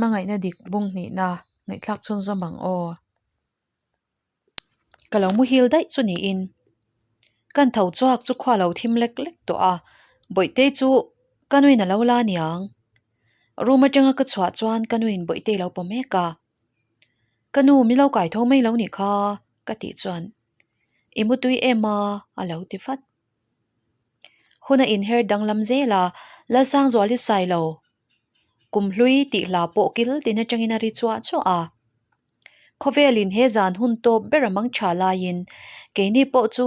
Hmangaihna dik bung hnihna ngaihthlak chhunzawm ang aw. Ka lo muhil daih chu niin kan tho chhuak chu khua lo thim lek lek tawh a, Bawihtei chu ka nuin a lo la niang. Room atanga ka chhuah chuan ka nuin Bawihtei lo paw mek a, Ka nu min lo kai tho mai lo nih kha ka tih chuan I mutui em a a lo ti vat. Hun a inher danglam zel a, Lalsangzuali Sailo Kumhlui tih hla pawh kil tin atangin a ri chuah chuah a. Khawvelin he zan hun tawp ber a mang tha laiin keini pawh chu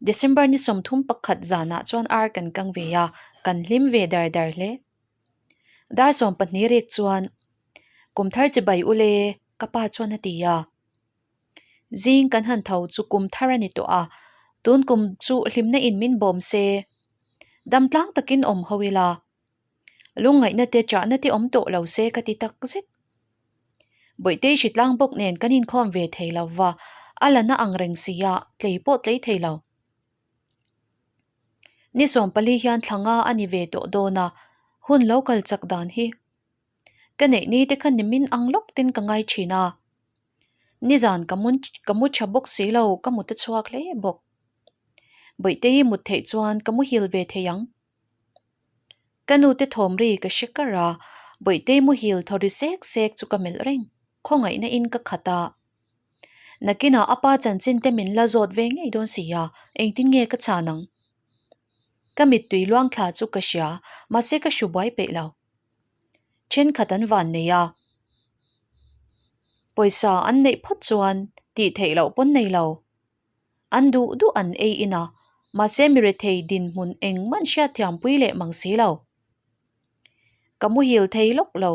December ni 31 zanah chuan ar kan kang ve a, kan hlim ve dar dar hle. Dar 12 rek chuan kum thar chibai ule ka pa chuan a ti a. Zing kan han tho chu kum thar a ni tawh a, tun kum chu hlimna in min bawm se. Dam tlang takin awm ho ila. Lungngaihna te chahna te awm tawh lo se ka ti tak zet. Bawihtei hritlang bawk nen kan inkhawm ve thei lo va, a la na ang reng si a, tlei pawh tlei thei lo. Ni 14 hian thla nga a ni ve tawh dawn a, hun lo kal chak dan hi. Ka neih ni te kha nimin ang lawk ten ka ngai thin a. Nizan ka mu ka mu tha bawk si lo, ka mut a chhuak hle bawk. Bawihtei mut theih chuan ka muhil ve thei ang. Ka nu te thawm ri ka hre kar a, Bawihtei muhil thaw ri sek sek chu ka melh reng, khawngaihna in ka khat a. Nakinah a pa chanchin te min la zawt ve ngei dawn si a, engtin nge ka chhan ang? Ka mittui luang thla chu ka hria, mahse ka hru buai peih lo. Thenkhat an van nei a, pawisa an neih phawt chuan tih theih loh pawn nei lo. An duh duh an ei in a, mahse mi rethei dinhmun engmah an hriatthiampui leh mang si lo. Ka muhil thei lawk lo,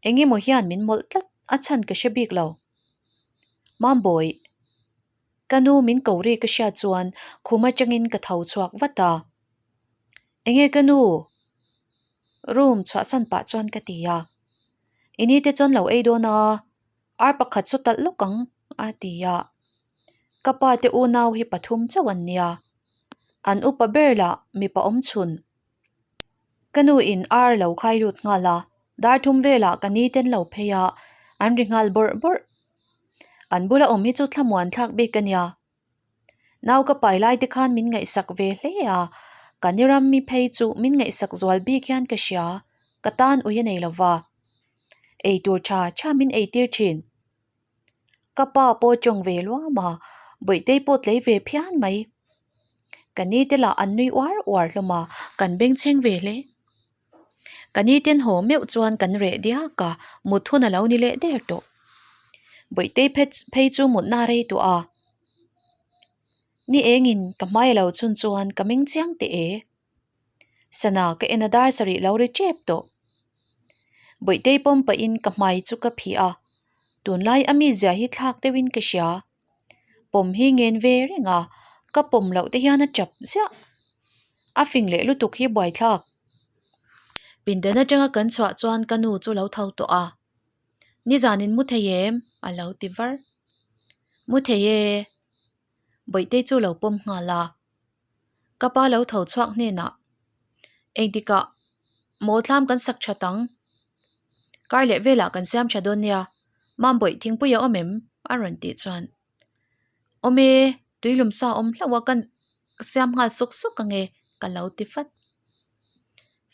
eng emaw hian min mawlh tlat a chhan ka hre bik lo. Mambawi, ka nu min ko ri ka hriat chuan khum atangin ka tho chhuak vat a. Enge ka nu? Room chhuahsan pah chuan ka ti a. I ni te chuan lo ei dawn a, ar pakhat chu talh lawk ang a ti a. Ka pa te unau hi pathum chauh an nia. An upa ber lah mipa awm chhun. Ka nu in ar lo khai lut nghal a, dar thum velah ka ni ten lo phei a, an ri nghal bawrh bawrh. An bula awm hi chu thlamuan thlak bik a nia. Nau ka pai lai te khan min ngaihsak ve hle a, ka ni ram mi phei chu min ngaihsak zual bik hian ka hria, ka tan ui a nei lo va. Ei tur tha tha min ei tir thin. Ka pa pawh tawng ve luam a, Bawihtei pawh tlei ve phian mai. Ka ni te lah an nui uar uar hlawm a, kan bengchheng ve hle. Ka ni ten haw meuh chuan kan reh diak a, mut hun a lo ni leh der tawh. Bawihtei phei chu mutna a rei tawh a. Ni engin ka hmai a lo chhun chuan ka meng chiang teh e. Sana ka en a dar sarih lo ri tep tawh. Bawihtei pawm pahin ka hmai chu ka phih a, tunlai a mizia hi thlak deuhin ka hria. Pawm hi ngen ve reng a, ka pawm loh te hian a chap ziah. A fing leh lutuk hi buaithlak. Pindan atanga kan chhuah chuan ka nu chu lo tho tawh a, Nizanin mu thei em? a lo ti var. Mu thei e. Bawihtei chu lo pawm nghal a. Ka pa lo tho chhuak hnenah, Engtikah maw thlam kan sak that ang? Kar leh velah kan siam tha dawn nia, Mambawih thingpui a awm em? a rawn tih chuan, Awm e, tuilum sa awm hlauh a kan siam nghal sawk sawk ang e, ka lo ti vat.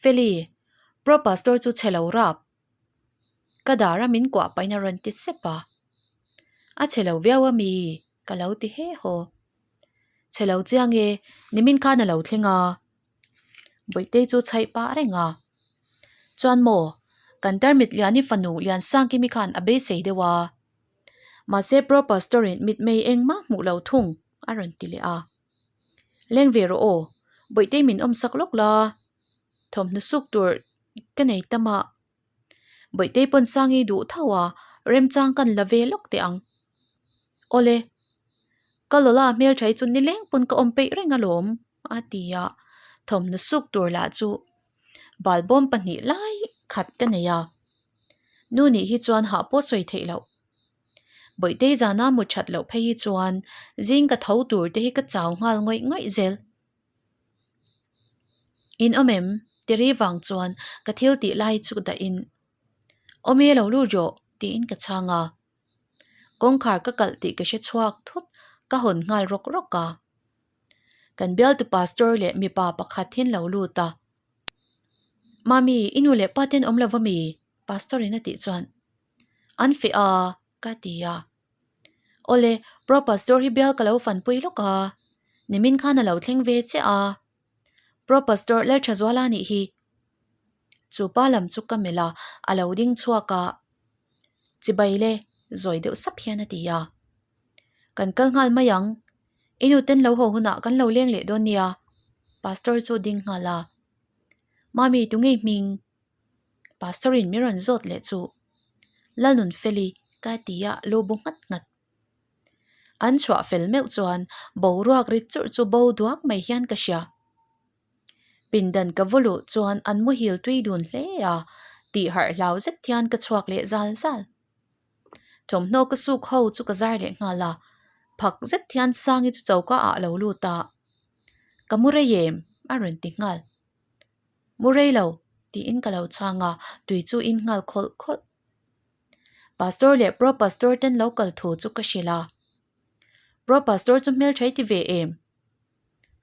Feli, Pro Pastor chu chhe lo rap. Ka dar a min kuah pahin a rawn ti sep a. A chhe lo viau a mi? ka lo ti he haw. Chhe lo chiang e, nimin khan a lo thleng a. Bawihtei chu chhaih pah reng a. Chuan maw, kan tarmit Liani fanu Liansangkimi khan a beisei deuh a. Mahse Pro Pastor in mitmei engmah hmuh lo thung a rawn ti leh a. Leng ve rawh aw, Bawihtei min awmsak lawk la. Thawmhnaw suk tur ka nei tam a. Bawihtei pawn Sangi duh tho a, remchang kan la ve lawk teh ang. Awle, ka Lola hmeltha hi chu nileng pawn ka awm peih reng alawm a ti a, thawmhnaw suk tur lah chu balbawm pahnih lai khat ka nei a. Nu nih hi chuan hah pawh sawi theih loh. Bawihtei zana mu that loh phei hi chuan zing ka tho tur te hi ka chau nghal ngawih ngawih zel. In awm em? Tiri vang chuan ka thil tih lai chu dahin. Awmi lo lut rawh tiin ka chhang a. Kawngkhar ka kalh tih ka hre chhuak thut ka hawn nghal rawk rawk a. Kan bialtu pastor leh mipa pakhat hi an lo lut a. Mami, i nu leh pa te an awm lo va mi? Pastor in a tih chuan an feh a ka ti a. Awle, Pro Pastor hi bial ka lo fanpui lawk a, nimin khan a lo thleng ve chiah a. Pro Pastor Lalthazuala nih hi. Chu pa lam chu ka melh a, a lo ding chhuak a. Chibai le, zawi deuh sap hian a ti a. Kan kal nghal mai ang, i nu ten lo haw hunah kan lo leng leh dawn nia, Pastor chu a ding nghal a. Mami, tunge hming? Pastor in min rawn zawt leh chu Lalnunfeli ka ti a lu bu nghat nghat. An chhuah fel meuh chuan boruak rit churh chu bo duak mai hian ka hria. Pindan ka vaw luh chuan an muhil tui dun hle a, tih harh hlau zet hian ka chhuak leh zal zal. Thawmhnaw ka suk ho chu ka zar leh nghal a, phak zet hian Sangi chu choka ah a lo lut a, Ka mu rei em? a rawn ti nghal. Mu rei lo, tiin ka lo chhang a, tui chu in nghal khawlh khawlh. Pastor leh Pro Pastor ten lo kal thu chu ka hrilh a. Pro Pastor chu hmeltha i ti ve em?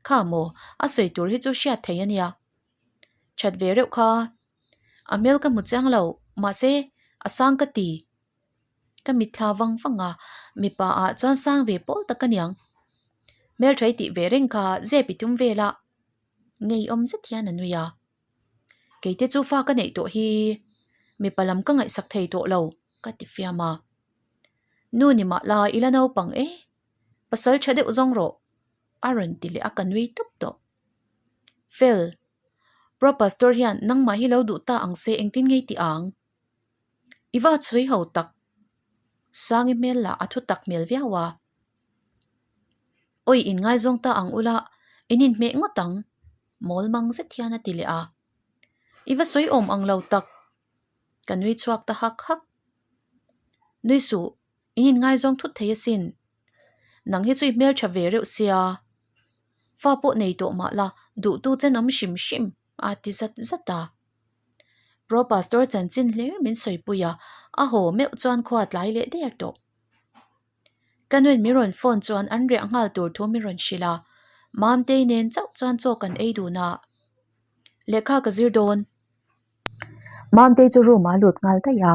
Kha maw, a sawi tur hi chu hriat thei a nia. That ve reuh kha. A hmel ka hmu chiang lo, mahse a sang ka ti. Ka mitthla vang vang a, mipa ah chuan sang ve pawl tak a niang. Hmeltha i tih ve reng kha zep i tum vel a. Ngeiawm zet hian a nui a. Keite chu fa ka neih tawh hi mipa lam ka ngaihsak thei tawh lo ka ti fiam a. Nu ni mah la i la naupang e, pasal tha deuh zawng rawh a rawn ti leh a ka nui tawp tawh. Fel, Pro Pastor hian nangmah hi lo duh ta ang se engtin ngei ti ang? I va chhui ho tak. Sangi hmel lah a thu tak hmel viau a. Awi in ngaizawng ta ang ula, in inhmeh ngawt ang, mawl mang zet hian a ti leh a. I va sawi awm ang lo tak. Ka nui chhuak ta hak hak. Nui suh, in inngaizawng thut thei asin. Nang hi chu i hmeltha ve reuh sia. Fa pawh nei tawh mah la, duhtu chen awm hrim hrim a ti zat zat a. Pro Pastor chanchin hlir min sawipui a, a haw meuh chuan khua tlai leh der tawh. Ka nuin min rawn phone chuan an riah nghal tur thu min rawn hrilh a, Mamtei nen chauh chuan chaw kan ei dun a, lehkha ka zir dawn. Mamtei chu room ah a lut nghal daih a,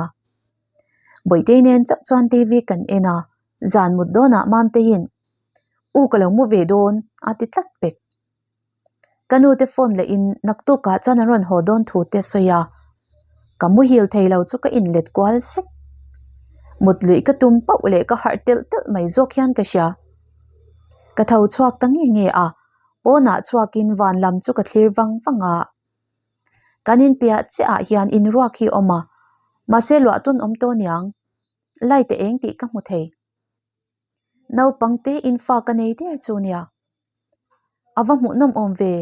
Bawihtei nen chauh chuan TV kan en a, zan mut dawnah Mamteiin, U ka lo mu ve dawn a ti tlat pek. Ka nu te phone leh in naktukah chuan an rawn haw dawn thu te a sawi a, ka muhil thei lo chu ka inlet kual sek. Mut luih ka tum pauh leh ka harh telh telh mai zawk hian ka hria. Ka tho chhuak ta nge nge a, pawnah chhuakin van lam chu ka thlir vang vang a. Kan inpiah chiah ah hian inruak hi a awm a, mahse luah tun awm tawh aniang, light a eng tih ka hmu thei. Naupang te in fa ka nei der chu nia. A va hmuhnawm awm ve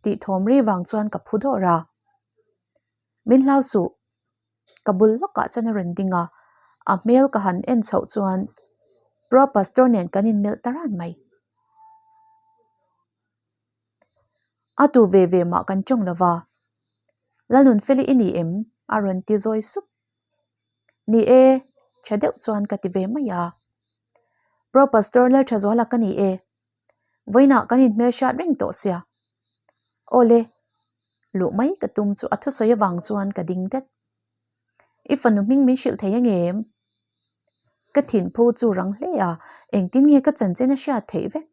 tih thawm ri vang chuan ka phu dawrh a. Min hlau suh. Ka bul lawkah chuan a rawn ding a, a hmel ka han en chhoh chuan Pro Pastor nen kan inmelh ta ran mai. A tu ve ve mah kan tawng lo va. Lalnunfeli i ni em? a rawn ti zawi sup. Ni e, tha deuh chuan ka ti ve mai a. Pro Pastor Lalthazuala ka ni e. Vawiinah kan inhmelhriat reng tawh sia. Awle, luh mai ka tum chu a thusawi avang chuan ka ding det. I fanu hming min hrilh thei angem? Ka thinphu chu rang hle a, engtin nge ka chanchin a hriat theih vek?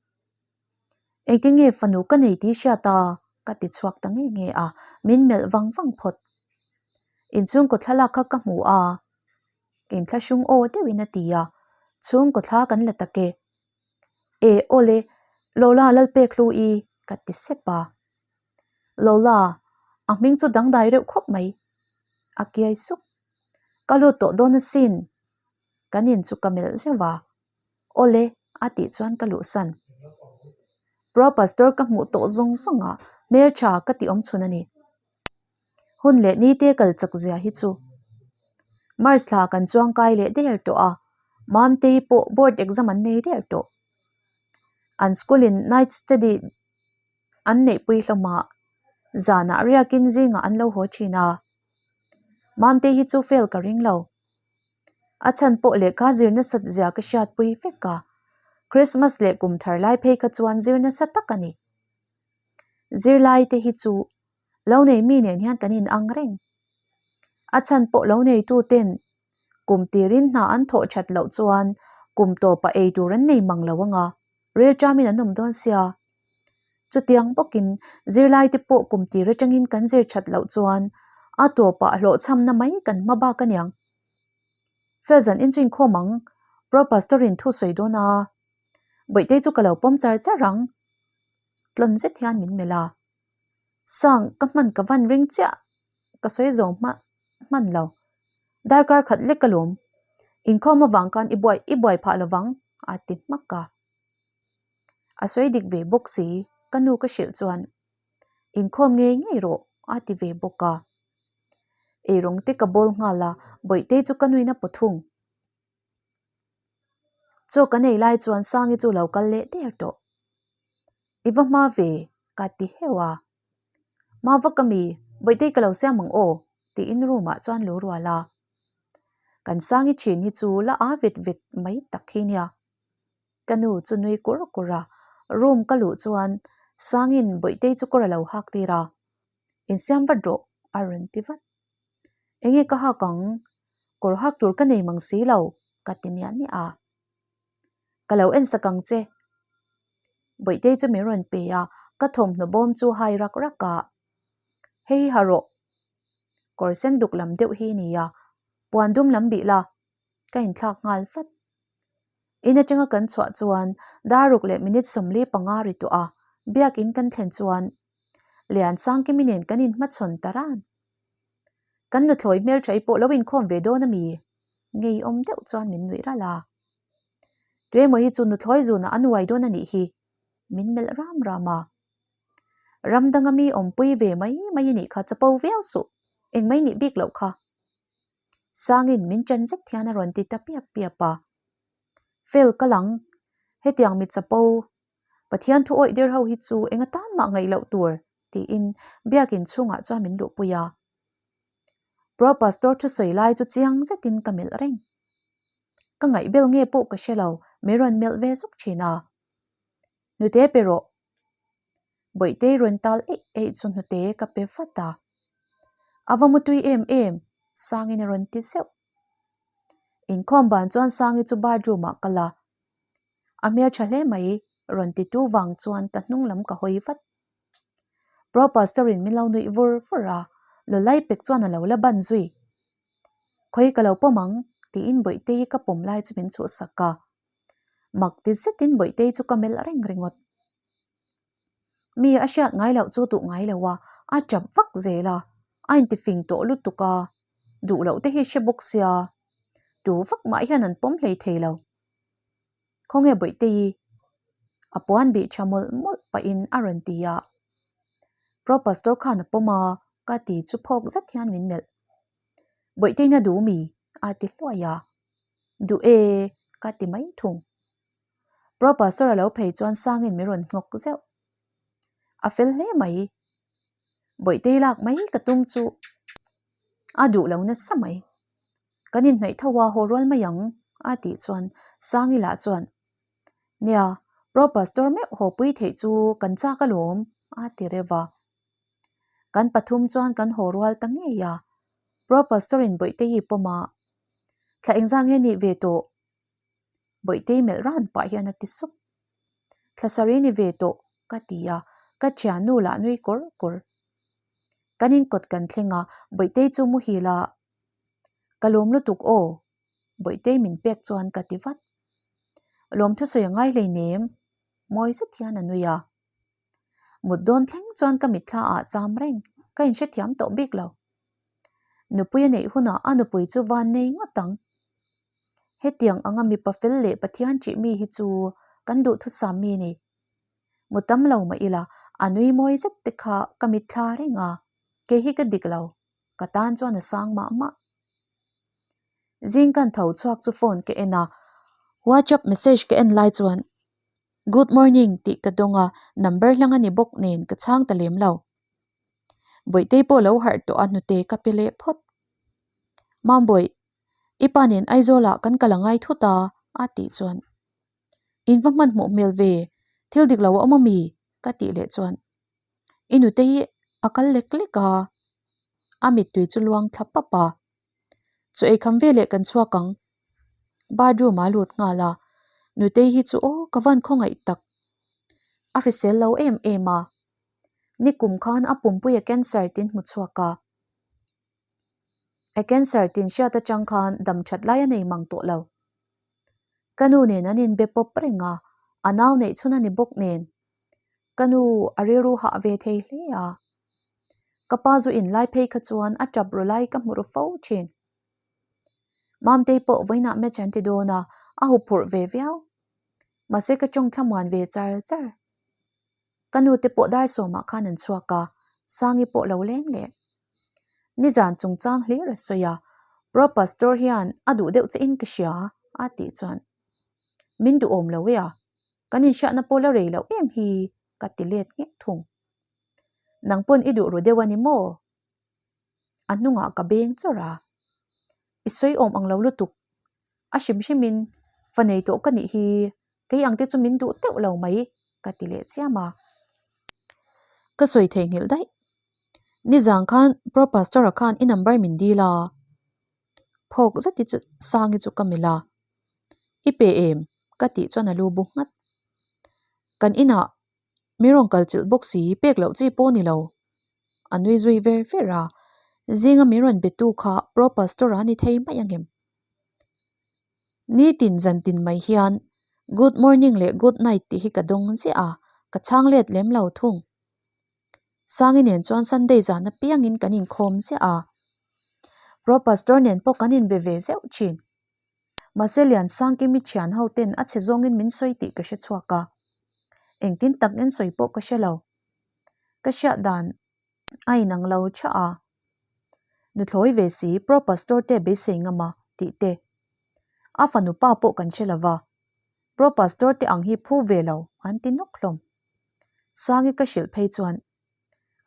Engtin nge fanu ka nei tih hriat a? ka ti chhuak ta nge nge a, min melh vang vang phawt. Inchhungkaw thlalak kha ka hmu a, inthlahrung aw deuhin a ti a, chhungkaw thla kan la tak e. E awle, Lola Lalpek hlu i ka ti sep a. Lola, a hming chu dangdai reuh khawp mai. A kiai sup. Ka lut tawh dawn asin. Kan in chu ka melh zeuh a. Awle, a tih chuan ka luhsan. Pro Pastor ka hmuh tawh zawng zawng a, hmeltha ka ti awm chhun a ni. Hun leh ni te kal chak zia hi chu. March thla kan chuang kai leh der tawh a, Mamtei pawh board exam an nei der tawh. An school in night study an neihpui hlawm a, zanah riakin zingah an lo haw thin a. Mamtei hi chu fail ka ring lo. A chhan pawh lehkha zir nasat zia ka hriatpui vek a, Christmas leh kum thar lai phei kha chuan zir nasa tak a ni. Zirlai te hi chu lo nei mi nen hian kan in ang reng. A chhan pawh lo neitu ten kum tirin hna an thawh that loh chuan kum tawpah ei tur an nei mang lo anga rilṭamin an awm dawn sia. Chutiang bawkin zirlai te pawh kum tir atangin kan zir that loh chuan a tawpah hlawhchhamna mai kan hma bak aniang. Fel zan in chu inkhawm ang, Pro Pastor in thu sawi dawn a, Bawihtei chu ka lo pawm char char ang. Tlawn zet hian min melh a, Sang ka hman ka van ring chiah ka sawi zawng hma hman lo. Darkar khat lek ka lawm, inkhawm avang khan i buai i buai phah lovang a ti hmak a. A sawi dik ve bawk si, ka nu ka hrilh chuan inkhawm ngei ngei rawh a ti ve bawk a. Eirawng te ka bawl nghal a, Bawihtei chu ka nuin a paw thung. Chaw kan ei lai chuan Sangi chu lo kal leh der tawh. I va hma ve ka ti heuh a. Hma vak a mi, Bawihtei ka lo siam ang aw tiin room ah chuan lo rual a. Kan Sangi thin hi chu la a vet vet mai tak hi nia. Ka nu chu nui kur kur a, room ka luh chuan Sangin Bawihtei chu kawr a lo hak tir a, Insiam vat rawh a rawn ti vat. Enge ka hak ang? Kawr hak tur ka nei mang si lo ka ti niah niah a. Ka lo en sak ang che. Bawihtei chu min rawn pe a, ka thawmhnaw bawm chu hai rak rak a. Hei ha rawh. Kawr sen duk lam deuh hi nia, puan dum lam bih la, ka inthlak nghal vat. In atanga kan chhuah chuan daruk leh minute 45 ri tawh a, biakin kan thlen chuan Liansangkimi nen kan inhmachhawn ta ran. Kan nuthlawi hmeltha i pawh lo inkhawm ve dawn a mi? Ngeiawm deuh chuan min nuih ralh a. Tuemaw hi chu nuthlawi zunah an uai dawn a nih hi, min melh ram ram a. Ram danga mi awmpui ve mai mai i nih kha chapo viau suh, engmai nih bik loh kha. Sangin min ṭan zet hian a rawn ti ta piap piap a. Fel ka lang, hetiang mi chapo, Pathian thu awih der ho hi chu eng atan mah ngaih loh tur tiin biakin chhungah chuan min luhpui a. Pro Pastor thusawi lai chu chiang zetin ka melh reng. Ka ngaihbel nge pawh ka hre lo, min rawn melh ve zuk thin a. Hnute pe rawh. Bawihtei rawn tal eih eih chu hnute ka pe vat a. A va mutui em em, Sangin a rawn ti zeuh. Inkhawm ban chuan Sangi chu bathroom ah kal a. A hmeltha hle mai, rawn ti tu vang chuan ka hnung lam ka hawi vat. Pro Pastor in min lo nuih vur vur a, Lawlai pek chuan a lo la ban zui. Khawi ka lo pawm ang, tiin Bawihtei ka pawm lai chu min chhuhsak a. Mak ti zetin Bawihtei chu ka melh reng ringawt. Mi a hriat ngai loh chu duh ngai lo a, a tap vak zel a, a intifing tawh lutuk a, duh loh te hi hre bawk sia, tu vak mah hian an pawm hlei thei lo. Khawnge Bawihtei? A puan bih tha mawlh mawlh pahin a rawn ti a. Pro Pastor khan a pawm a, ka ti chu phawk zet hian min melh. Bawihteiin a duh mi? a ti hluai a. Duh e, ka ti mai thung. Pro Pastor a lo phei chuan Sangin min rawn nghawk zeuh. A fel hle mai. Bawihtei lak mai ka tum chu a duh lo nasa mai. Kan inhnaih tho a, haw rual mai ang a tih chuan Sangi lah chuan, Nia, Pro Pastor meuh haw pui theih chu kan chak alawm a ti reuh a. Kan pathum chuan kan haw rual ta ngei a. Pro Pastor in Bawihtei hi pawm a, Thla engzah nge nih ve tawh? Bawihtei melh ran pah hian a ti sup. Thla sarih ni ve tawh ka ti a, ka thiannu lah nui kawr kawr. Kan inkawt kan thleng a, Bawihtei chu muhil a, Ka lawm lutuk aw, Bawihtei min pek chuan ka ti vat. Lawm thusawi a ngai hleinem, mawi zet hian a nui a. Mut dawn thleng chuan ka mitthla ah cham reng, ka inhrethiam tawh bik lo. Nupui a neih hunah a nupui chu van nei ngawt ang. Hetiang anga mipa fel leh Pathian ṭih mi hi chu kan duhthusam mi ni. Mu tam lo mah ila, a nui mawi zet te kha ka mitthla reng a, kei hi ka dik lo, ka tan chuan a sang mah mah. Zing kan tho chhuak chu phone ka en a, WhatsApp message ka en lai chuan Good morning tih ka dawng a, number hlang a ni bawk nen ka chhang ta lem lo. Bawihtei pawh lo harh tawh a hnute ka pe leh phawt. Mambawih, i pa nen Aizawlah kan kal a ngai thut a, a tih chuan. In va hmanhmawh hmel ve, thil dik lo a awm ami? ka tih leh chuan. I nute hi a kal lek lek a, a mittui chu luang thla pap a. Chaw ei kham veleh kan chhuak ang. Bathroom ah a lut nghal a, nutei hi chu aw ka van khawngaih tak. A hrisel lo em em a, nikum khan a pumpui a cancer tin hmu chhuak a. A cancer tin hriat atang khan dam that lai a nei mang tawh lo. Ka nu nen an inbe pawp reng a, a nau neih chhun a ni bawk nen. Ka nu a rilru hah ve thei hle a. Ka pa zu in lai phei kha chuan a tap ru lai ka hmu ru fo thin. Mamtei pawh vawiinah match an ti dawn a, a huphurh ve viau. Mahse ka tawng thlamuan ve char char. Ka nu te pawh dar sawmah khan an chhuak a, Sangi pawh lo leng leh. Nizan chungchang hlir a sawi a, Pro Pastor hian a duh deuh che in ka hria a tih chuan min duhawm lo e a, kan inhriatna pawh la rei loh em hi ka ti let nghek thung. Nang pawn i duh ru deuh a ni maw? A hnungah ka beng chawrh a, i sawi awm ang lo lutuk. A hrim hrimin fa nei tawh ka nih hi Kei ang te chu min duh teuh lo mai, ka ti leh chiam a. Ka sawi theihnghilh daih. Nizang khan Pro Pastor-a khan i number min dil a. Phawk zeti chu Sangi chu ka melh a. I pe em? ka tih chuan a lu bu nghat. Kan inah mi rawn kal chilh bawk si pek loh chi pawh ni lo. A nui zui ver ver a. Zinga min rawn betu kha Pro Pastor-a ni thei mai angem? Nitin zan tin mai hian good morning leh good night tih hi ka dawng ziah a, ka chhang let lem lo thung. Sangi nen chuan Sunday zan apiangin kan inkhawm ziah a, Pro Pastor nen pawh kan inbe ve zeuh thin. Mahse Liansangkimi thian ho ten a chhe zawngin min sawi tih ka hre chhuak a, engtin tak en sawi pawh ka hre lo. Ka hriat dan a inang lo tha a. Nuthlawi ve si Pro Pastor te beisei ngam a tih te. A fanu pa pawh kan hre lova, Pro Pastor te ang hi phu ve lo an ti nawk hlawm. Sangi ka hrilh phei chuan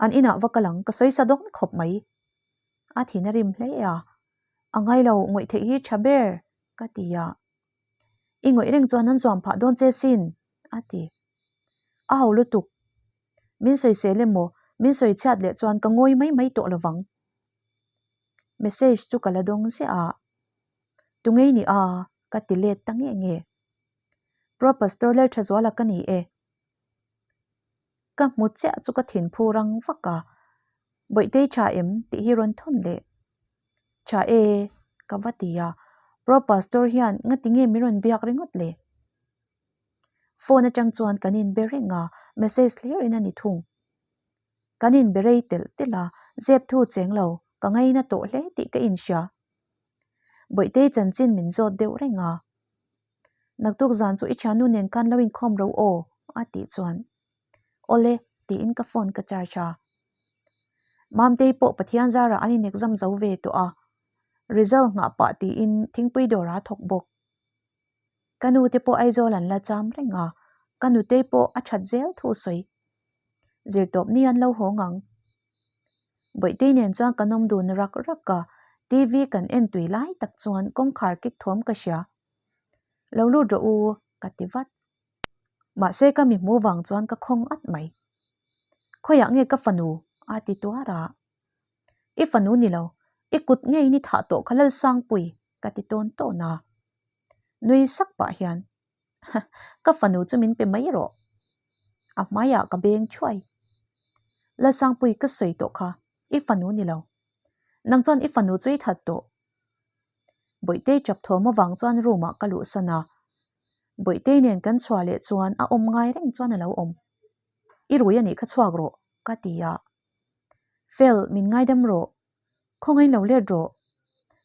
an inah va kal ang ka sawi sa dawn khawp mai. A thin a rim hle a, a ngai lo ngawih theih hi tha ber ka ti a. I ngawih reng chuan an zuam phah dawn che sin a ti. A ho lutuk Min sawisel emaw, min sawi chhiat leh chuan ka ngawi mai mai tawh lovang. Message chu ka la dawng ziah a, Tungei ni a? ka ti let ta nge nge. Pro Pastor Lalthazuala ka ni e. Ka hmu chiah chu ka thinphu rang vak a, Bawihtei tha em? tih hi rawn thawn leh. Tha e, ka va ti a, Pro Pastor hian ngati nge min rawn biak ringawt le? Phone atang chuan kan inbe reng a, message hlir in a ni thung. Kan inbe rei telh telh a, zep thu cheng lo, ka ngaina tawh hle tih ka inhria. Bawihtei chanchin min zawt deuh reng a. Naktuk zan chu i thiannu nen khan lo inkhawm ro aw, a tih chuan. Awle, tiin ka phone ka charge a. Mamtei pawh Pathian zarah an in exam zo ve tawh a, result nghah pah tiin thingpui dawrah a thawk bawk. Ka nu te pawh Aizawl an la cham reng a, ka nutei pawh a that zel thu sawi. Zirtawp ni an lo haw ngang. Bawihtei nen chuan kan awm dun rak rak a, TV kan en tui lai tak chuan kawngkhar kik thawm ka hria. Lo lut rawh u, ka ti vat. Mahse ka mi hmu vang chuan ka khawng at mai. Khawiah nge ka fanu? a ti tuar a. I fanu ni lo, i kut ngeiin i thah tawh kha Lalsangpui, ka ti tawn tawn a. Nui sak pah hian, Ka fanu chu min pe mai rawh. A hmaiah ka beng thuai. Lalsangpui ka sawi tawh kha, i fanu ni lo. Nang chuan i fanu chu i that tawh. Bawihtei tap thawm avang chuan room ah ka luhsan a. Bawihtei nen kan chhuah leh chuan a awm ngai reng chuan a lo awm. I rui a nih kha chhuak rawh, ka ti a. Fel, min ngaidam rawh. Khawngaih lo let rawh.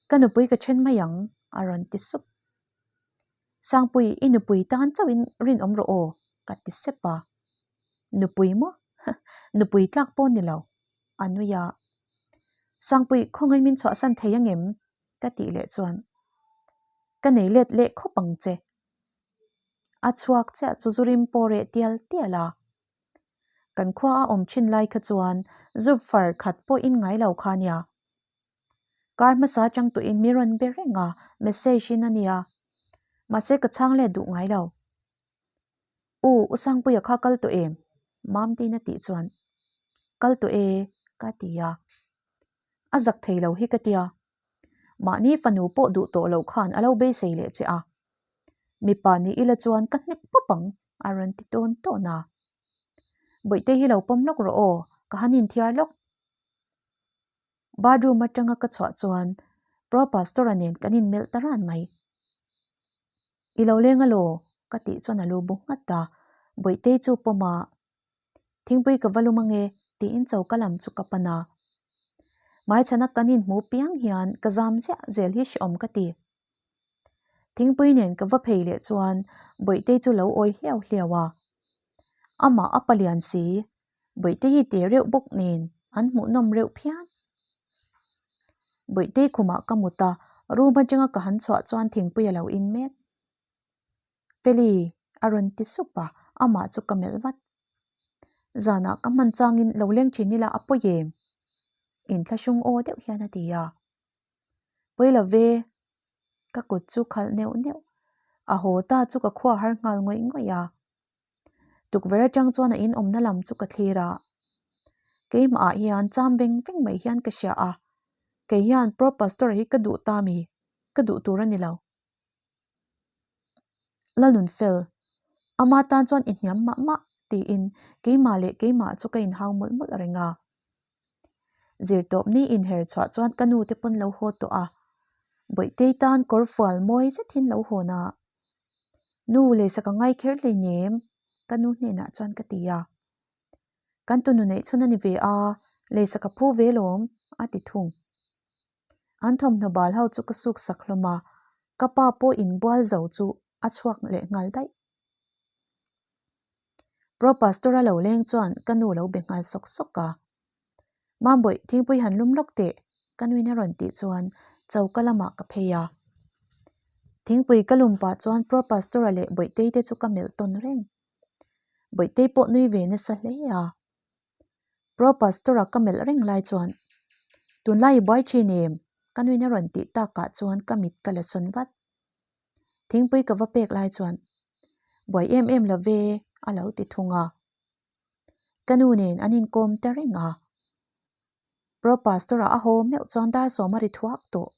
Ka nupui ka then mai ang, a rawn ti sup. Sangpui, i nupui tan chauhin rinawm rawh aw, ka ti sep a. Nupui maw? Nupui tlak pawh ni lo, a nui a. Sangpui, khawngaih min chhuahsan thei angem? ka tih leh chuan, Ka nei let leh khawp ang che. A chhuak chiah chu zu rim pawh reh tial tial a. Kan khua a awm thin lai kha chuan zu far khat pawh in ngai lo kha nia. Kar hmasa atang tawhin mi rawn be reng a, message in a nia. Mahse ka chhang let duh ngai lo. U, U Sangpuia kha kal tawh em? Mamtein a tih chuan, Kal tawh e, ka ti a. A zak thei lo hi ka tia. Mahni fanu pawh duh tawh loh khan a lo beisei leh che a. Mipa ni ila chuan ka hnek pawp ang, a rawn ti tawn tawn a. Bawihte hi lo pawm lawk rawh aw, ka han inthiar lawk. Bathroom atanga ka chhuah chuan Pro Pastor-a nen kan inmelh ta ran mai. I lo leng alaw? ka tih chuan a lu bu nghat a, Bawihtei chu pawm a, Thingpui ka va lum ange tiin choka lam chu ka pan a. Hmaichhana kan inhmu piang hian ka zam ziah zel hi hrehawm ka ti. Thingpui nen ka va phei leh chuan Bawihtei chu lo awi hliau hliau a. Amah a palian si, Bawihtei hi te reuh bawk nen an hmuhnawm reuh phian. Bawihtei khumah ka mut a, room atanga ka han chhuah chuan thingpui a lo in mek. Feli a rawn ti sup a, amah chu ka melh vat. Zanah ka hman changin lo leng thin ila a pawi em? Inthlahrung aw deuh hian a ti a. Pawi lo ve, ka kut chu khalh neuh neuh. A haw ta chu ka khua har nghal ngawih ngawih a. Tukverh atang chuan a inawmna lam chu ka thlir a, keimahah hian cham veng veng mai hian ka hria a, kei hian Pro Pastor hi ka duh ta mi, ka duh tur a ni lo. Lalnunfel, ama tan chuan i hniam mah mah tiin keimah leh keimah chu ka inhau mawlh mawlh reng a. Zirtawp ni inher chhuah chuan ka nu te pawn lo haw tawh a, Bawihtei tan kawr fual mawi zet hin lo hawn a. Nu leisak a ngai kher hleinem ka nu hnenah chuan ka ti a. Kan tunu neih chhun a ni ve a, leisak a phu ve lawm a ti thung. An thawmhnaw bal ho chu ka suk sak hlawm a, ka pa pawh inbual zo chu a chhuak leh nghal daih. Pro Pastor a lo leng chuan ka nu lo be nghal sawk sawk a. Mambawih, thingpui han lum lawk teh, ka nuin a rawn tih chuan choka lamah ka phei a. Thingpui ka lum pah chuan Pro Pastor-a leh Bawihtei te chu ka melh tawn reng. Bawihtei pawh nui ve nasa hle a. Pro Pastor-a ka melh reng lai chuan, Tunlai i buai thin em? ka nuin a rawn tih takah chuan ka mit ka la sawn vat. Thingpui ka va pek lai chuan, Buai em em lo ve, a lo ti thung a. Ka nu nen an inkawm ta reng a. Pro Pastor-a a haw meuh chuan dar sawm a ri thuak tawh.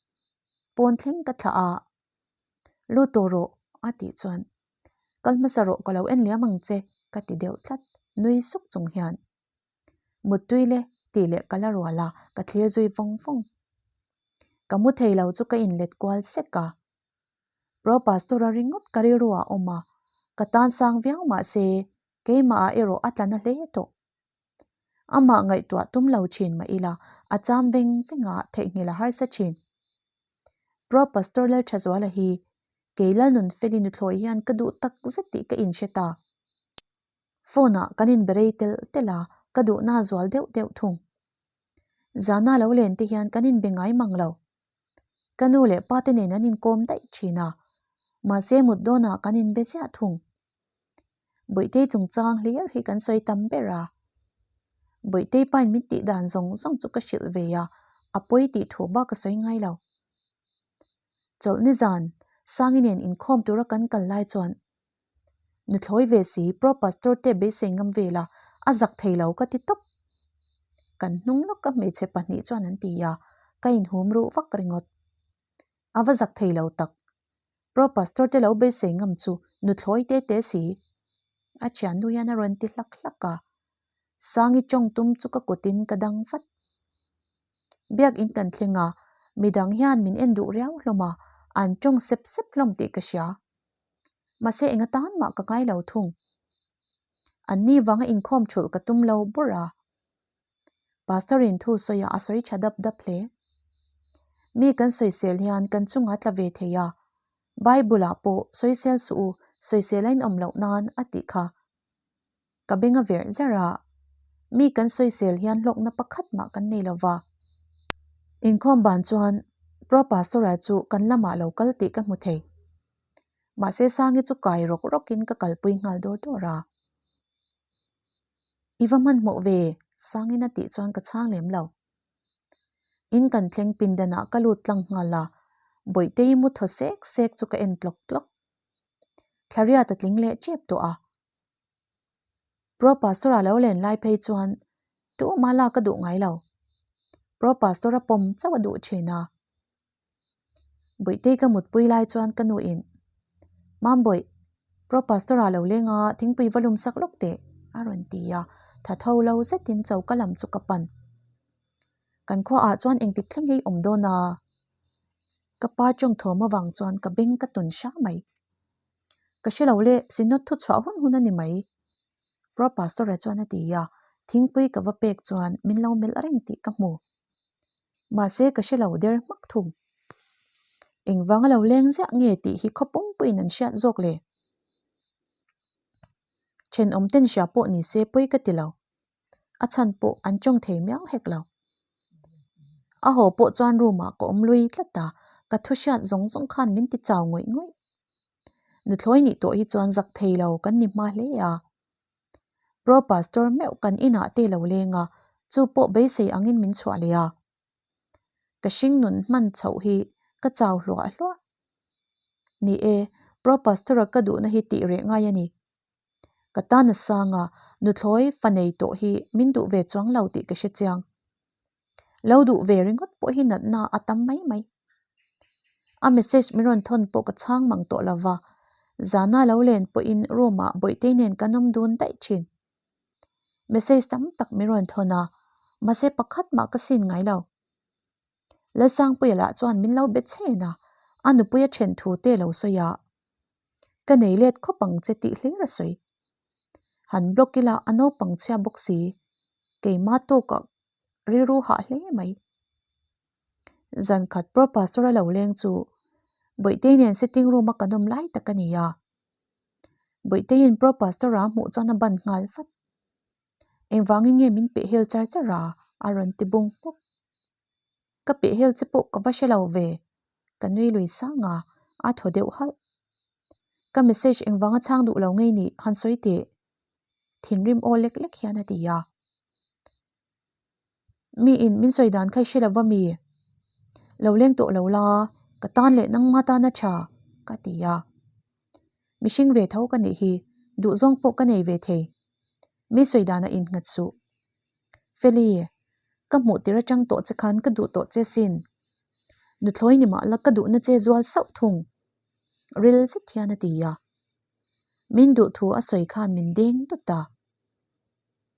Pawn thleng ka thlah a, Lut tawh rawh, a tih chuan, Kal hmasa rawh ka lo en liam ang che, ka ti deuh tlat, nui suk chung hian. Muttui le, tih leh ka la rual a, ka thlir zui vawng vawng. Ka mu thei lo chu ka inlet kual sek a. Pro Pastor-a ringawt ka rilru ah awm a, ka tan sang viau mah se keimah ah erawh a tla na hle tawh. Amah ngaihtuah tum lo thin mah ila a cham veng veng a theihnghilh a harsa thin. Pro Pastor Lalthazuala hi kei Lalnunfeli nuthlawi hian ka duh tak zet tih ka inhre ta. Phone ah kan inberei telh telh a, ka duhna a zual deuh deuh thung. Zana lo len te hian kan inbe ngai mang lo. Ka nu leh pa te nen an inkawm daih thin a, mahse mut dawnah kan inbe ziah thung. Bawihtei chungchang hlir hi kan sawi tam ber a. Bawihtei pain min tih dan zawng zawng chu ka hrilh ve a, a pawi tih thu bak ka sawi ngai lo. Chawlh nizan, Sangi nen inkhawm tura kan kal lai chuan Nuthlawi ve si, Pro Pastor te beisei ngam ve la, a zak thei lo ka ti tawp. Kan hnung lawka hmeichhe pahnih chuan an ti a, ka inhum ruh vak ringawt. A va zak thei lo tak. Pro Pastor te lo beisei ngam chu nuthlawi te te si. A thiannu hian a rawn ti hlak hlak a, Sangi tawng tum chu ka kutin ka dang vat. Biakin kan thleng a, midang hian min en duh riau hlawm a, an tawng sep sep hlawm tih ka hria. Mahse enga tan mah ka ngai lo thung. An ni vanga inkhawm thulh ka tum lo bur a. Pastor in thu sawi a a sawi tha dap dap hle. Mi kan sawisel hian kan chunga tla ve thei a, Bible ah pawh sawisel suh u, sawisel a inawm loh nan a tih kha. Ka beng a verh zar a, mi kan sawisel hian hlawkna pakhat mah kan nei lo va. Inkhawm ban chuan Pro Pastor-a chu kan lamah lo kal tih ka hmu thei. Mahse Sangi chu kai rawk rawkin ka kalpui nghal dawr dawr a. I va hmanhmawh ve, Sangin a tih chuan ka chhang lem lo. In kan thleng pindanah ka lut tlang nghal a, Bawihtei mu thaw sek sek chu ka en tlawk tlawk. Thlariat a tling leh tep tawh a. Pro Pastor a lo len lai phei chuan tumah lak a duh ngai lo. Pro Pastor a pawm chauh a duh thin a. Bawihtei ka mutpui lai chuan ka nuin, Mambawih, Pro Pastor a lo leng a, thingpui va lum sak lawk teh, a rawn ti a, tha tho lo zetin choka lam chu ka pan. Kan khuaah chuan engtik thleng hi awm dawn a? Ka pa tawng thawm avang chuan ka beng ka tun hra mai. Ka hre lo le, Synod thu chhuah hun hun a ni mai. Pro Pastor-a chuan a ti a, thingpui ka va pek chuan min lo melh reng tih ka hmu. Mahse ka hre lo der hmak thung. Engvang a lo leng ziah nge tih hi khaw pumpuiin an hriat zawk le? Thenawm ten hria pawh ni se pawi ka ti lo. A chhan pawh an tawng thei miau hek lo. A haw pawh chuan room ah ka awm lui tlat a, ka thu hriat zawng zawng khan min ti chau ngawih ngawih. Nuthlawi nih tawh hi chuan zak thei lo kan ni hma hle a. Pro Pastor meuh kan inah te lo leng a, chu pawh beisei angin min chhuah leh a. Ka hring nun hman chhoh hi ka chau hluah hluah. Ni e, Pro Pastor-a ka duhna hi tih reh ngai a ni. Ka tan a sang a, nuthlawi fa nei tawh hi min duh ve chuang lo tih ka hre chiang. Lo duh ve ringawt pawh hi natna a tam mai mai. A message min rawn thawn pawh ka chhang mang tawh lo va, zana lo len pawhin room ah Bawihtei nen kan awm dun daih thin. Message tam tak min rawn thawn a, mahse pakhat mah ka sin ngai lo. Lalsangpuia lah chuan min lo be chhen a, a nupui a then thu te lo sawi a, Ka nei let khawp ang che tih hlir a sawi. Han block ila a naupang chhia bawk si, keima tawkah rilru hah hle mai. Zan khat Pro Pastor a lo leng chu Bawihtei nen sitting room a kan awm lai tak a ni a. Bawihteiin Pro Pastor a hmuh chuan a ban nghal vat. Engvangin nge min peh hel char char a? a rawn ti bung hmuk. Ka peh hel che pawh ka va hre lo ve, ka nui lui sang a, a thaw deuh halh. Ka message engvanga chhang duh lo ngei nih han sawi teh. Thinrim aw lek lek hian a ti a. Mi in min sawi dan kha i hre lo va mi? Lo leng tawh lo la, ka tan leh nangma tan a tha, ka ti a. Mihring ve tho ka nih hi, duhzawng pawh ka nei ve thei. Mi sawi danah innghat suh. Feli, ka hmuh tir atang tawh che khan ka duh tawh che sin. Nuthlawi ni mah la ka duhna che zual sauh thung. Ril zet hian a ti a. Min duh thu a sawi khan min deng tawt a.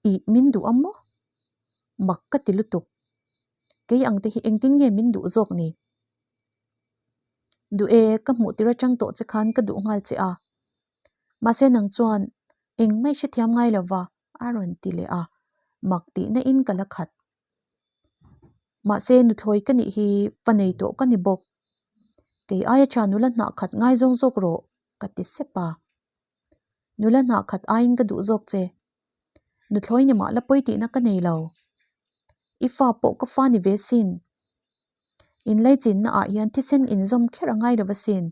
Ih, min duh a maw? Mak ka ti lutuk. Kei ang te hi engtin nge min duh zawk ni? Duh e, ka hmuh tir atang tawh che khan ka duh nghal che a. Mahse nang chuan engmah i hrethiam ngai lo va, a rawn ti leh a, mak tihna in ka la khat. Mahse nuthlawi ka nih hi fa nei tawh ka ni bawk. Kei aia tha nula hnah khat ngaizawng zawk rawh, ka ti sep a. Nula hnah khat aiin ka duh zawk che. Nuthlawi ni mah la pawi tihna ka nei lo. I fa pawh ka fa ni ve sin. Inlaichinna ah hian thisen inzawm kher a ngai lo asin.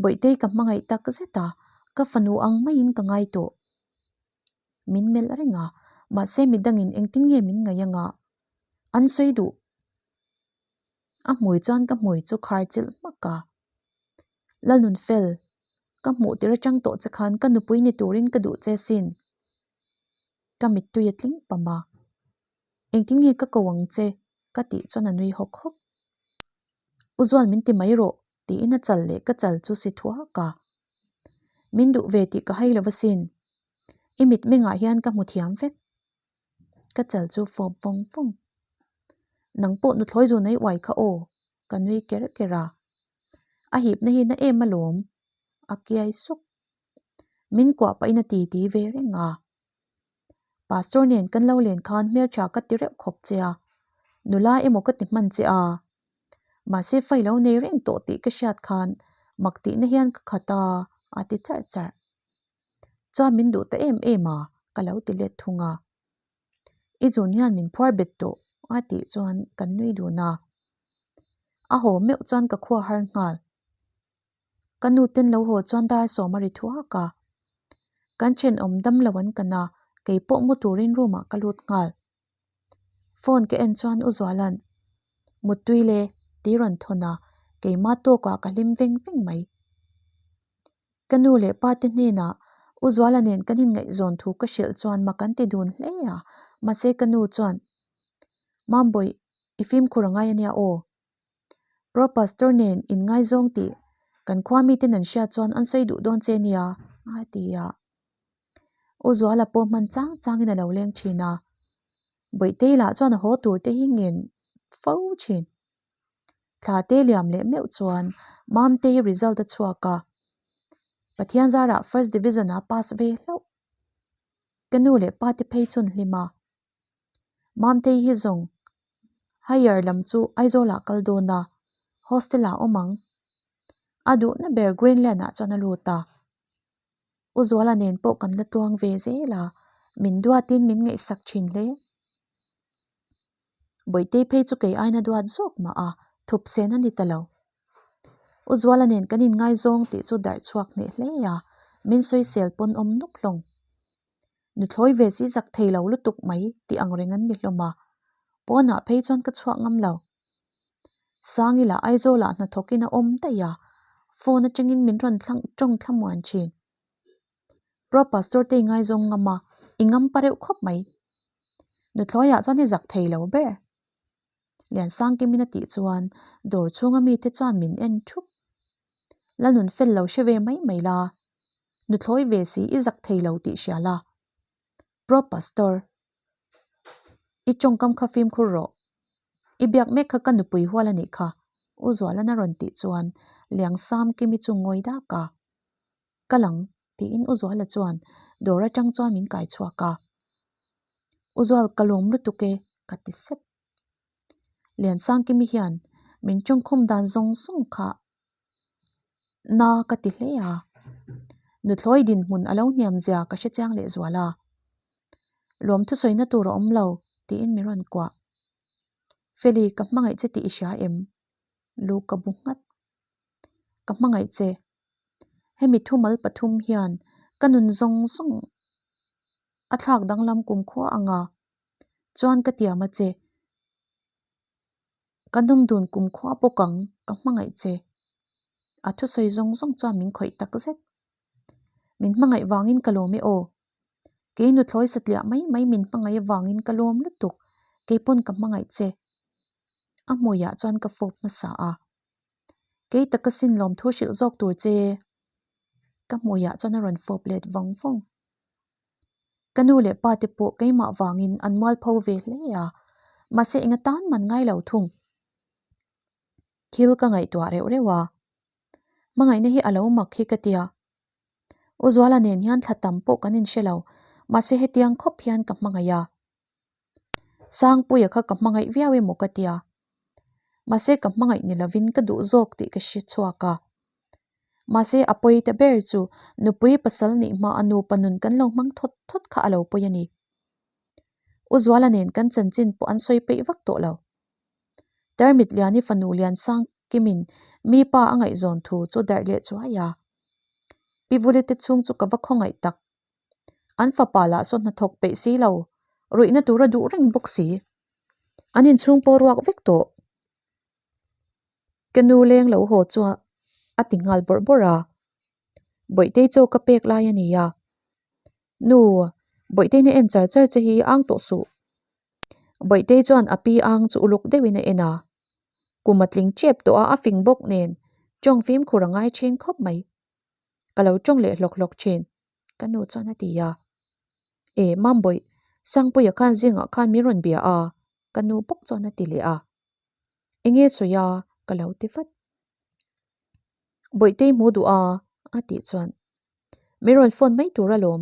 Bawihtei ka hmangaih tak zet a, ka fanu ang maiin ka ngai tawh. Min melh reng a, mahse midangin engtin nge min ngaih anga an sawi duh. A hmui chuan ka hmui chu khar chilh hmak a. Lalnunfel, ka hmuh tir atang tawh che khan ka nupui ni turin ka duh che sin. Ka mittui a tling pam a. Engtin nge ka ko ang che? ka tih chuan a nui hawk hawk. U Zual min ti mai rawh tiin a chal leh ka chal chu si thuak a. Min duh ve tih ka hai lo asin. I mitmengah hian ka hmu thiam vek. Ka chal chu fawp vawng vawng. Nang pawh nuthlawi zu nei uai kha aw, ka nui ker ker a. A hipna hi na em alawm, a kiai suk. Min kuah pahin a ti ti ve reng a. Pastor nen kan lo len khan hmeltha ka ti reuh khawp che a, nula emaw ka ti hman che a. Mahse fai lo nei reng tawh tih ka hriat khan mak tihna hian ka khat a, a ti charh charh. Chuan min duh ta em em a, ka lo ti let thung a. I zun hian min phuar bet tawh a tih chuan kan nui dun a. A haw meuh chuan ka khua har nghal. Ka nu ten lo haw chuan dar sawm a ri thuak a. Kan thenawm dam lo an kan a, kei pawh mu turin room ah ka lut nghal. Phone ka en chuan U Zuala'n. Muttui le, tih rawn thawn a, keimah tawkah ka hlim veng veng mai. Ka nu leh pa te hnenah U Zuala nen kan inngaihzawn thu ka hrilh chuan mak an ti dun hle a, mahse ka nu chuan, Mambawih, i fimkhur a ngai ania aw. Pro Pastor nen inngaizawng tih kan khua miten an hriat chuan an sawi duh dawn che nia, a ti a. U Zuala pawh hman chang changin a lo leng thin a, Bawihtei lah chuan a haw tur te hi ngen fo thin. Thla te liam leh meuh chuan Mamtei result a chhuak a, Pathian zarah first division a pass ve hlauh. Ka nu leh pa te phei chun hlim a, Mamtei hi zawng higher lam chu Aizawl ah kal dawn a, hostel ah awm ang. A duhna ber Greenland ah chuan a lut a. U Zuala nen pawh kan la tuang ve zel a, min duatin min ngaihsak thin hle. Bawihtei phei chu kei aina duat zawk mah a, thup sen a ni ta lo. U Zuala nen kan inngaizawng tih chu darh chhuak hneh hle a, min sawisel pawn awm nuk hlawm. Nuthlawi ve si zak thei lo lutuk mai tih ang reng an ni hlawm a, pawnah phei chuan ka chhuak ngam lo. Sangila Aizawlah hnathawkin a awm daih a, phone atangin min rawn thlang tawng thlamuan thin. Pro Pastor te i ngaizawng ngam a, i ngam pa reuh khawp mai. Nuthlawiah chuan i zak thei lo ber. Liansangkimin a tih chuan dawr chhunga mite chuan min en thup. Lalnun fel lo hre ve mai mai la, nuthlawi ve si i zak thei lo tih hria la. Pro Pastor. I tawngkam kha fimkhur rawh. I biak mek kha ka nupui hual a nih kha, U Zualana rawn tih chuan Liangsam Kimi chu ngawi dak a. Ka lang, tiin U Zuala chuan dawr atang chuan min kai chhuak a. U Zual ka lawm lutuk e, ka ti sep. Liansangkimi hian min tawngkhum dan zawng zawng kha na ka ti hle a. Nuthlawi dinhmun a lo hniam zia ka hre chiang leh zual a. Lawm thusawina tur a awm lo, tiin min rawn kuah. Feli, ka hmangaih che tih i hria em? Lu ka bu nghat. Ka hmangaih che. Hemi thumal pathum hian ka nun zawng zawng a thlak danglam kumkhua anga chuan ka tiam a che. Ka nawm dun kumkhua bawk ang, ka hmangaih che. A thusawi zawng zawng chuan min khawih tak zet. Min hmangaih vangin ka lawm e aw. Kei nuthlawi satliah mai mai min hmangaih avangin ka lawm lutuk, kei pawn ka hmangaih che. A hmuiah chuan ka fawp hmasa a. Kei taka sin lawmthu hrilh zawk tur che. Ka hmuiah chuan a rawn fawp let vawng vawng. Ka nu leh pa te pawh keimah vangin an mualpho ve hle a, mahse enga tan man ngai lo thung. Thil ka ngaihtuah reuh reuh a, hmangaihna hi a lo mak hi ka tia. U Zuala nen hian thla tam pawh kan inhre lo, mahse hetiang khawp hian ka hmangaih a. Sangpuia kha ka hmangaih viau emaw ka tia. Mahse ka hmangaih ni lovin ka duh zawk tih ka hre chhuak a. Mahse a pawi ta ber chu nupui pasal nih hma a nupa nun kan lo hmang thawt thawt kha a lo pawi a ni. U Zuala nen kan chanchin pawh an sawi peih vak tawh lo. Tarmit Liani fanu Liansang Kimin mi pa a ngaihzawn thu chu darh leh chuai a. Pi Vuli te chhung chu ka va khawngaih tak. An fapa lah saw hnathawk peih si lo, ruihna tur a duh reng bawk si. An inchhung pawh ruak vek tawh. Ka nu leng lo haw chu a ti nghal bawrh bawrh a. Bawihtei chaw ka pek lai a ni a. Nu, Bawihtei na en char char che hi ang tawh suh. Bawihtei chuan a pi ang chu uluk deuhin a en a. Kum a tling tep tawh a, a fing bawk nen tawng fimkhur a ngai thin khawp mai. Ka lo tawng leh hlawk hlawk thin, ka nu chuan a ti a. E, Mambawih, Sangpuia khan zingah khan min rawn bia a, ka nu bawk chuan a ti leh a. Enge sawi a, ka lo ti vat. Bawihtei hmu duh a, a tih chuan min rawn phone mai tur alawm.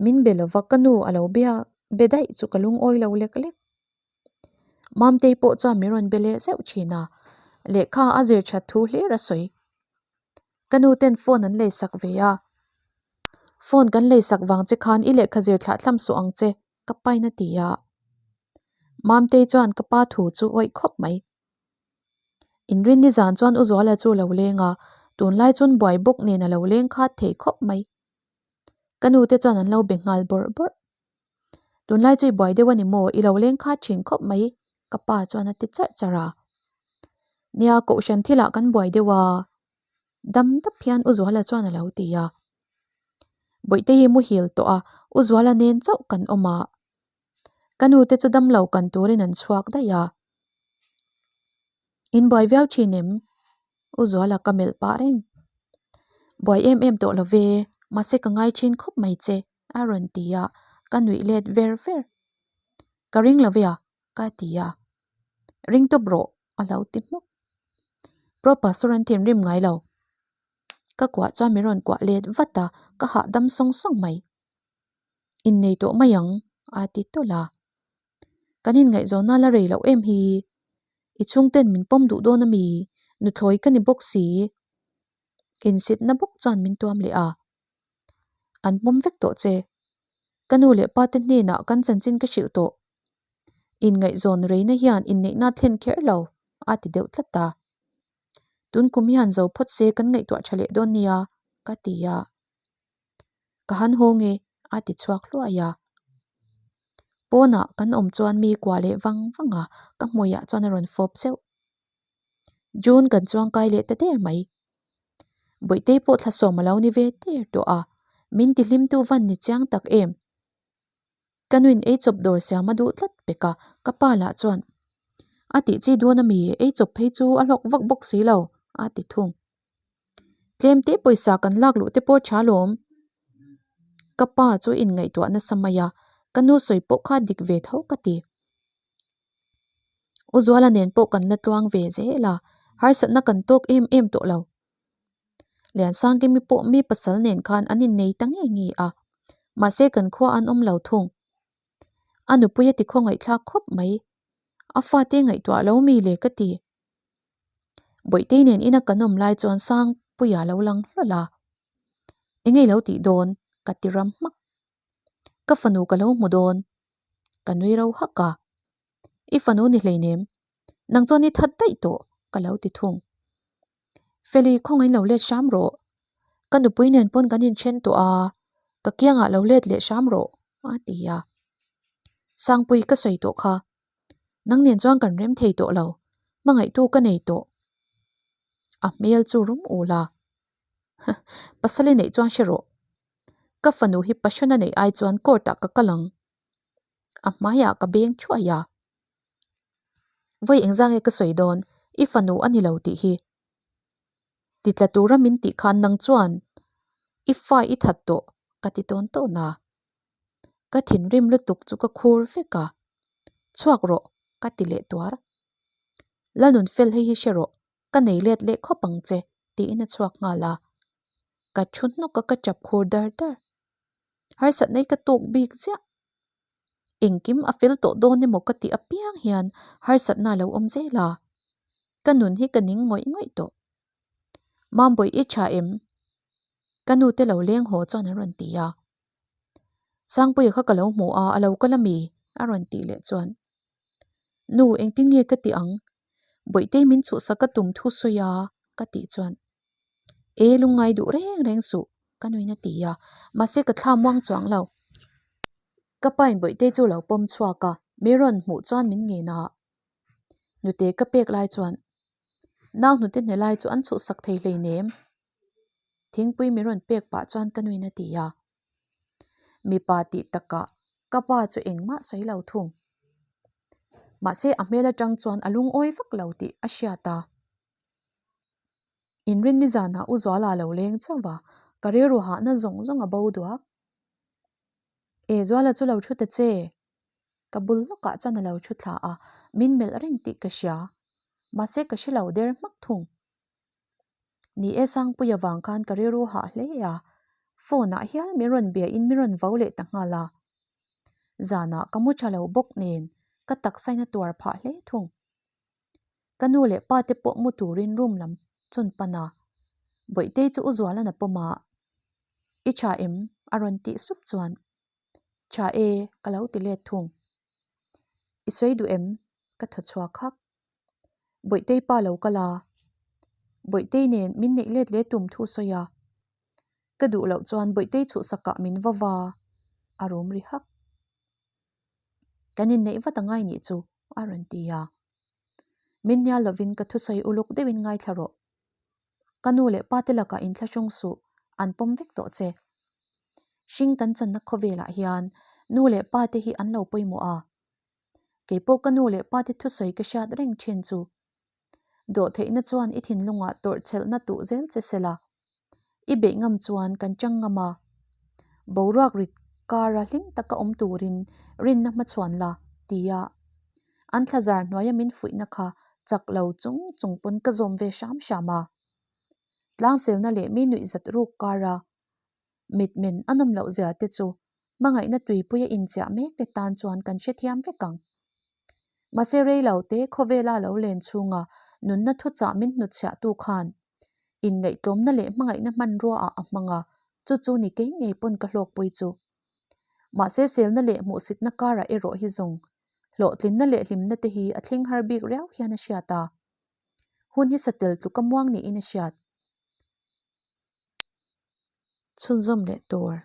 Min be lova ka nu a lo bia be daih chu ka lungawi lo lek lek. Mamtei pawh chuan min rawn be leh zeuh thin a, lehkha a zir that thu hlir a sawi. Ka nu ten phone an lei sak ve a, Phone kan lei sak vang che khan i lehkha zir thlah thlam suh ang che, ka pain a ti a. Mamtei chuan ka pa thu chu awih khawp mai. Inrinni zan chuan U Zuala chu a lo leng a, tunlai chuan buai bawk nen a lo leng khat thei khawp mai. Ka nu te chuan an lo be nghal bawrh bawrh. Tunlai chu i buai deuh a ni maw? I lo leng khat thin khawp mai. Ka pa chuan a ti charh charh a. Nia, kohhran thilah kan buai deuh a, dam dap hian U Zuala chuan a lo ti a. Bawihte hi muhil tawh a, U Zuala nen chauh kan awm a. Ka nu te chu damlo kan turin an chhuak daih a. In buai viau thin em? U Zuala ka melh pah reng. Buai em em tawh lo ve, mahse ka ngai thin khawp mai che, a rawn ti a, ka nuih let ver ver. Ka ring lo ve a, ka ti a. Ring tawp rawh, a lo ti hmuk. Pro Pastor an thinrim ngai lo. Ka kuah chuan min rawn kuah let vat a, ka hahdam sawng sawng mai. Innei tawh mai ang, a ti tawlh a. Kan inngaihzawnna la rei loh em hi? I chhungten min pawm duh dawn a mi? Nuthlawi ka ni bawk si. Insitna bawk chuan min tuam leh a. An pawm vek tawh che. Ka nu leh pa te hnenah kan chanchin ka hrilh tawh. Inngaihzawn reina hian inneihna thlen kher lo, a ti deuh tlat a. Tun kum hian zo phawt se kan ngaihtuah tha leh dawn nia, ka ti a. Ka han haw nge, a ti chhuak hluai a. Pawnah kan awm chuan mi kuah leh vang vang a, ka hmuiah chuan a rawn fawp zeuh. June kan chuang kai leh ta der mai. Bawihtei pawh thlasawm a lo ni ve der tawh a, min ti hlimtu van ni chiang tak em? Ka nuin eichawp dawr siam a duh tlat pek a, ka pa lah chuan a tih chi dawn ami eichawp phei chu a hlawk vak bawk si lo a ti thung. Tlem te pawisa kan lak luh te pawh tha lawm. Ka pa chu inngaihtuah nasa mai a, ka nu sawi pawh kha dik ve tho ka ti. U Zuala nen pawh kan la tluang ve zel a, harsatna kan tawk em em tawh lo. Liansangkimi pawh mi pasal nen khan an innei ta ngei ngei a, mahse kan khua an awm lo thung. A nupui a ti khawngaihthlak khawp mai, a fate ngaihtuah lo mi le ka ti. Bawihtei nen ina kan awm lai chuan Sangpuia lo lang hlawlh a, Engei lo tih dawn? ka ti ram hmak. Ka fanu ka lo hmu dawn. Ka nui ro hak a, I fanu ni hleinem, nang chuan i that daih tawh ka lo ti thung. Feli, khawngaih lo let hram rawh. Ka nupui nen pawn kan inthen tawh a, ka kiangah lo let leh hram rawh a ti a. Sangpui ka sawi tawh kha, nang nen chuan kan rem thei tawh lo, hmangaihtu ka nei tawh. A hmel chu rum ul a, Pasal i neih chuan hre rawh. Ka fanu hi passion a neih ai chuan court ah ka kal ang. A hmaiah ka beng thuai a. Vawi engzang nge ka sawi dawn, i fanu a ni lo tih hi. Ti tla tura min tih khan nang chuan i fa i that tawh ka ti tawn tawn a. Ka thinrim lutuk chu ka khur vek a. Chhuak rawh ka ti leh tuar. Lalnunfel hei hi hre rawh, ka nei let leh khawp ang che tiin a chhuak nghal a. Ka thu hnawk a ka tap khur dar dar. Harsatna hi ka tawk bik ziah. Engkim a fel tawh dawn emaw ka tih apiang hian harsatna a lo awm zel a. Ka nun hi ka ning ngawih ngawih tawh. Mambawi i tha em? Ka nu te lo leng haw chuan a rawn ti a. Sangpuia kha ka lo hmu a, a lo kal ami? a rawn tih leh chuan. Nu, engtin nge ka tih ang? Bawihtei min chhuhsak ka tum thu sawi a, ka tih chuan. E, lungngai duh reng reng suh, ka nuin a ti a, mahse ka thla muang chuang lo. Ka pain Bawihtei chu lo pawm chhuak a, mi rawn hmuh chuan min ngen a. Nute ka pek lai chuan, Nau hnute hne lai chu an chhuhsak thei hleinem. Thingpui mi rawn pek pah chuan ka nuin a ti a. Mipa tih takah ka pa chu engmah sawi lo thung. Mahse a hmel atang chuan a lungawi vak lo tih a hriat a. Inrin nizanah U Zuala lo leng chauh a, ka rilru hahna zawng zawng a bo duak. E Zuala chu lo thu ta che. Ka bul lawkah chuan a lo thu thla a, min melh reng tih ka hria. Mahse ka hre lo der hmak thung. Ni e Sangpuia vang khan ka rilru hah hle a, phone ah hial min rawn bia in min rawn vo leh ta nghal a. Zanah ka mu tha lo bawk nen ka taksa in a tuar phah hle thung. Ka nu leh pa te pawh mu turin room lam chun pan a, Bawihtei chu U Zuala'n a pawm a, I tha em? a rawn tih sup chuan, Tha e, ka lo ti let thung. I sawi duh em? ka thaw chhuak hak. Bawihtei pa lo kal a, Bawihtei nen min neih let leh tum thu sawi a, ka duh loh chuan Bawihtei chhuhsakah min va va, a rum ri hak. Kan inneih vat angai nih chu. A rawn ti a. Min hnial lovin ka thusawi uluk deuhin ngaithla rawh. Ka nu leh pa te lakah inthlahrung suh, an pawm vek tawh che. Hring kan channa khawvelah hian nu leh pa te hi an lo pawimawh a. Keipawh ka nu leh pa te thusawi ka hriat reng thin chu. Dawhtheihna chuan i thinlungah tawrhchhelhna tuh zel che sela, i beih ngam chuan kan chang ngam a. Boruak rit kara hlim taka awm turin rinna hmachhuan la, tia an thlazar hnuaia min fuihna kha chak lo chung chung pawn ka zawm ve hram hram a. Tlangselna leh mi nuihzat ruk kara mitmen a nawm loh zia te chu hmangaihna tuipuia inchiah mek te tan chuan kan hrethiam vek ang. Mahse rei lo te khawvela lo len chhunga nunna thuchah min hnutchhiahtu khan inngaihtlawmna leh hmangaihna hmanrua ah a hmang a, chu chu ni kei ngei pawn ka hlawkpui chu. Mahse selna leh hmuhsitna karah erawh hi zawng hlawhtlinna leh hlimna te hi a thleng har bik riau hian a hriat a. Hun hi satel tluka muang niin a hriat. Chhunzawm leh tur.